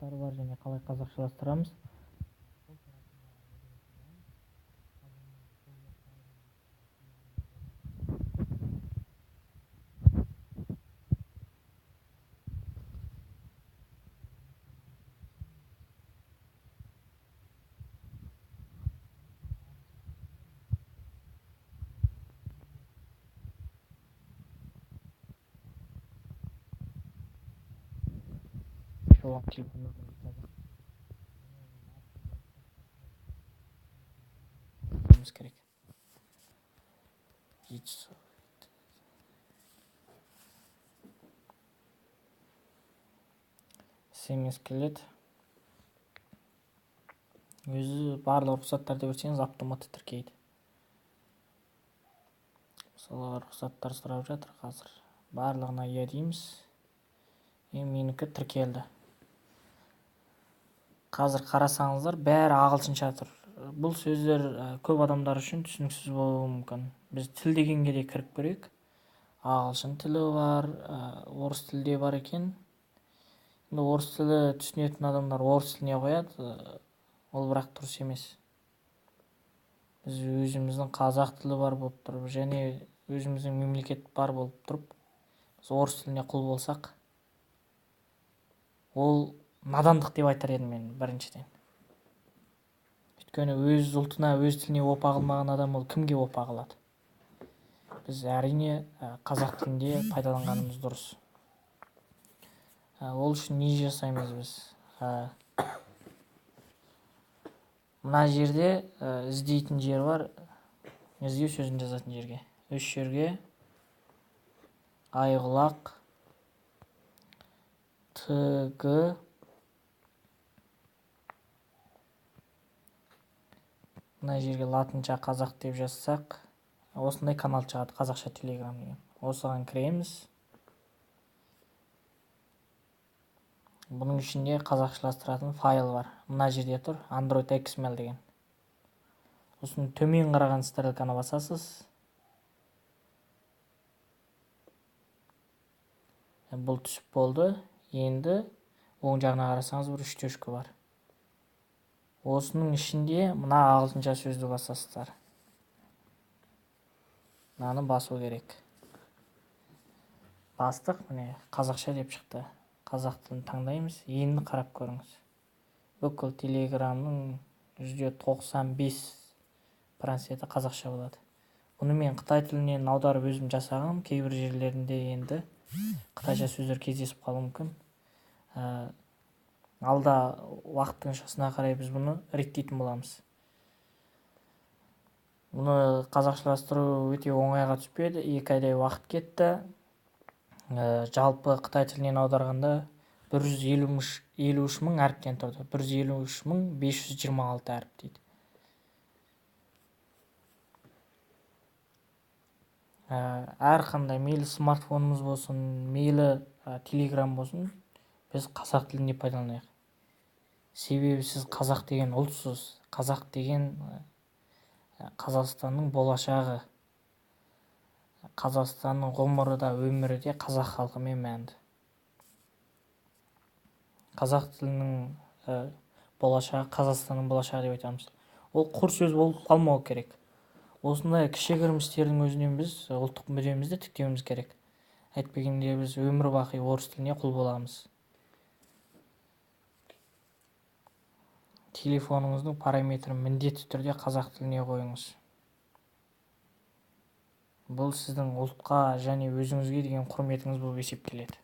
рұқсаттары бар және қалай қазақшаластырамыз. Сол турасында үйренетін боламыз. Қазір мен Google Chrome Телефонның керек. СМС келеді. Өзі барлық рұқсаттарды берсеңіз, автоматты тіркейді. Мысалы, рұқсаттар сұрап жатыр қазір. Барлығына иә дейміз. И менікі тіркелді. Қазір қарасаңыздар, бәрі ағылшынша тұр. Бұл сөздер көп адамдар үшін түсініксіз болуы мүмкін. Біз тіл дегенге де кіріп көрейік. Ағылшын тілі бар, орыс тілі де бар екен. Енді орыс тілі түсінетін адамдар орыс тіліне қояды, ол бірақ дұрыс емес. Біз өзіміздің қазақ тілі бар болып тұрып және өзіміздің мемлекет бар болып тұрып, біз орыс тіліне құл болсақ, ол надандық деп айтар едім мен біріншіден. Өйткені өз ұлтына, өз тіліне опа қылмаған адам ол кімге опа қылады? Біз, әрине, қазақ тілінде пайдаланғанымыз дұрыс. Ол үшін не жасаймыз біз? Мына жерде іздейтін жер бар, іздеу сөзін жазатын жерге. Үш жерге айғұлақ ТГ мына жерге латынша қазақ деп жазсақ, осындай канал шығады, қазақша Телеграм деген. Осыған кіреміз. Бұның ішінде қазақшаластыратын файл бар. Мына жерде тұр, Android XML деген. Осыны төмен қараған стрелканы басасыз. Бұл түсіп болды. Енді оң жағына қарасаңыз, бір үш точка бар. Осының ішінде мына ағылшынша сөзді басасыздар. Мынаны басу керек. Бастық, міне қазақша деп шықты. Қазақ тілін таңдаймыз. Енді қарап көріңіз. Бүкіл Телеграмның 95% қазақша болады. Бұны мен қытай тілінен аударып өзім жасағам. Кейбір жерлерінде енді қытайша сөздер кездесіп қалуы мүмкін. Алда уақыттың шығысына қарай біз бұны реттейтін боламыз. Бұны қазақшаластыру өте оңайға түспеді. 2 айдай уақыт кетті. Жалпы қытай тілінен аударғанда бір жүз елу үш мың әріптен тұрды. Бір жүз елу үш мың бес жүз жиырма алты әріп дейді. Әрқандай мейлі смартфонымыз болсын, мейлі Телеграм болсын, біз қазақ тілінде пайдаланайық. Себебі сіз қазақ деген ұлтсыз, қазақ деген Қазақстанның болашағы, Қазақстанның ғұмыры да өмірі де қазақ халқымен мәнді. Қазақ тілінің болашағы Қазақстанның болашағы деп айтамыз. Ол құр сөз болып қалмау керек. Осындай кішігірім істердің өзінен біз ұлттық мүддемізді тіктеуіміз керек. Әйтпегенде біз өмір бақи орыс тіліне құл боламыз. Телефоныңыздың параметрін міндетті түрде қазақ тіліне қойыңыз. Бұл сіздің ұлтқа және өзіңізге деген құрметіңіз болып есептеледі.